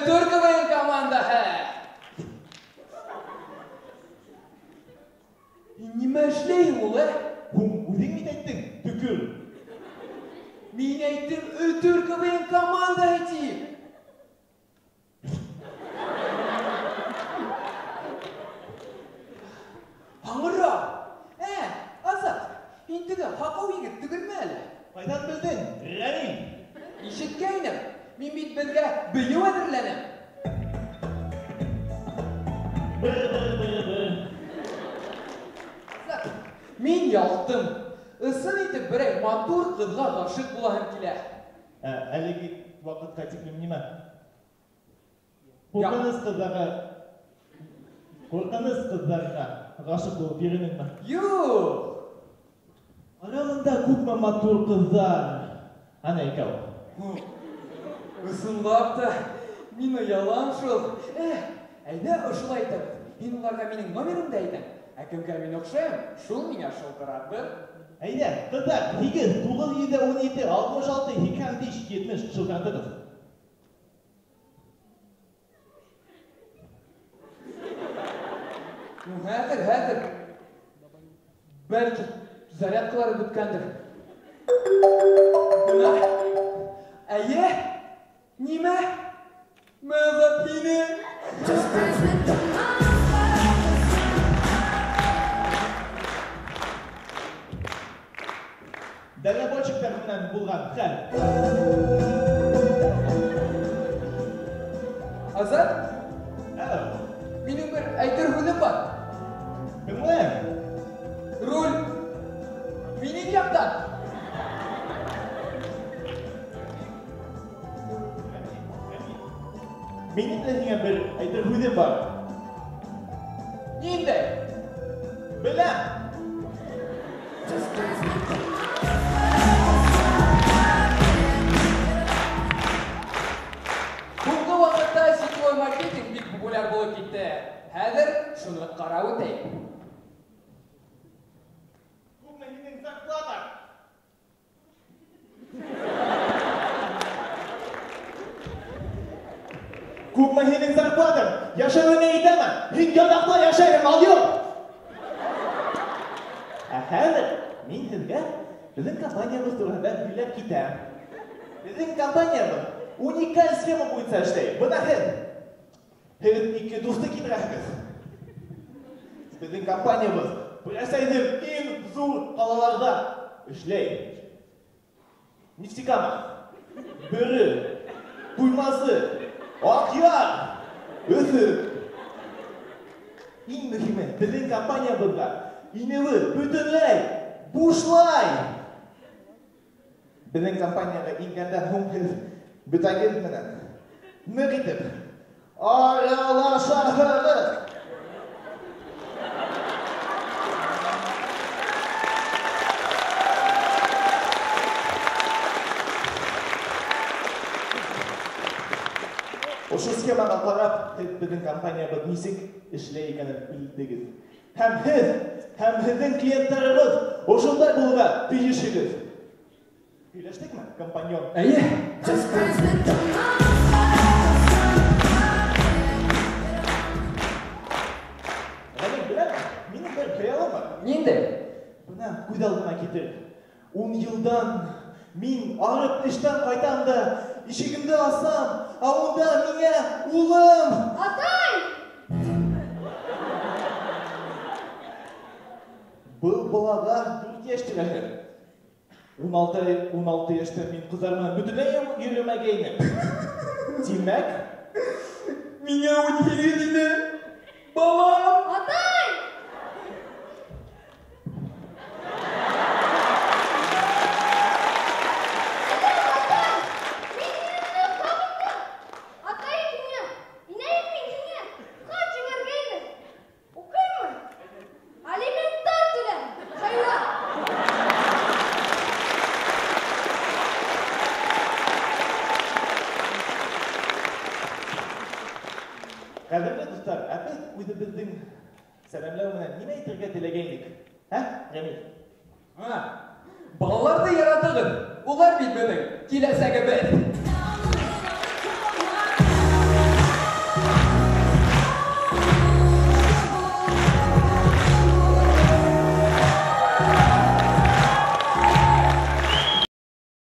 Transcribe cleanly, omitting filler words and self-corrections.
Өтөр КВН командаһы. Нимә эшләйһең ул, ә? Һуң үҙең бит әйттең, төкөр. Мин әйттем, Өтөр КВН командаһы тип. Аңыра! Ә, Азат, һин теге һаҡау егет түгелме әле? Ҡайҙан белдең, Рәмил? Ишеткәйнем, мин бит беҙгә бейеү әҙерләнем. Быр-быр-быр-быр. Азат, мин ялыҡтым. Ысын итеп берәй матур ҡыҙға ғашиҡ булаһым килә. Ә, әлеге ваҡытҡа тиклем нимә? Ҡурҡыныс ҡыҙҙарға, ҡурҡыныс ҡыҙҙарға ғашиҡ булып йөрөнөңмө? Юҡ. Ара бында күпме матур ҡыҙҙар. Ана икәү. Ысынлап та, мин оялам шул. Әйҙә ошолай итәбеҙ. Һин уларға минең номерымды әйтәң. Ә кемгә мин оҡшайым, шул миңә шылтыратыр. Әйҙә, ҡыҙҙар, 8, 917, 66, 85, 70 шылтыратығыҙ. Ну, хәҙер, хәҙер. Бәлки, зарядкалары бөткәндер. Бына. Әйе? Нимә? Мә һине. Дальнобойщиктар менән булған хәл. Азат? Алло. Минең бер әйтер һүҙем бар. Тыңлайым. Руль минең яҡтан. Минең дә һиңә бер әйтер һүҙем бар. Ниндәй? Беләм. Һуңғы ваҡытта сетевой маркетинг бик популяр булып китте. Хәҙер шуны ҡарап үтәйек. Күпме һинең зарплатаң? Күпме һинең зарплатаң? Йәшәүеңә етәме? Һин ятаҡта йәшәйһең, ал юҡ. Ә хәҙер мин һеҙгә беҙҙең компаниябыҙ тураһында һөйләп китәм. Беҙҙең компаниябыҙ уникаль схема буйынса эшләй. Бына һеҙ. Һеҙ ике дуҫты килтерәһегеҙ. Беҙҙең компаниябыҙ Рәсәйҙең иң ҙур ҡалаларҙа эшләй. Нефтекама, Бөрө, Туймазы, Аҡъяр, Өфө. Иң мөһиме, беҙҙең компаниябыҙға инеүе бөтөнләй бушлай. Беҙҙең компанияға ингәндән һуң һеҙ бөтәгеҙ менән ныҡ итеп аралашаһығыҙ. Ошо схемаға ҡарап, һеҙ беҙҙең компаниябыҙ нисек эшләй икәнен белдегеҙ. Һәм һеҙ, һәм һеҙҙең клиенттарығыҙ ошондай булырға тейешһегеҙ. Һөйләштекме, компаньон? Эйе. Ғәлим, беләме, минең бер хыялым бар. Ниндәй? Бына күҙ алдына китер. 10 йылдан мин арып эштән ҡайтам да, ишегемде асам, ә унда миңә улым! Атай! Был балаға 4 йәш тирәһе. 16 йәштә мин ҡыҙҙар менән бөтөнләй йөрөмәгәйнем. Тимәк, миңә 18 ине. Балам! Атай! Ҡәҙерле дуҫтар, ә беҙ үҙебеҙҙең сәләмләү менән нимә әйтергә теләгәйнек? Ә, Рәмил? Балаларҙы яратығыҙ. Улар бит беҙҙең киләсәгебеҙ.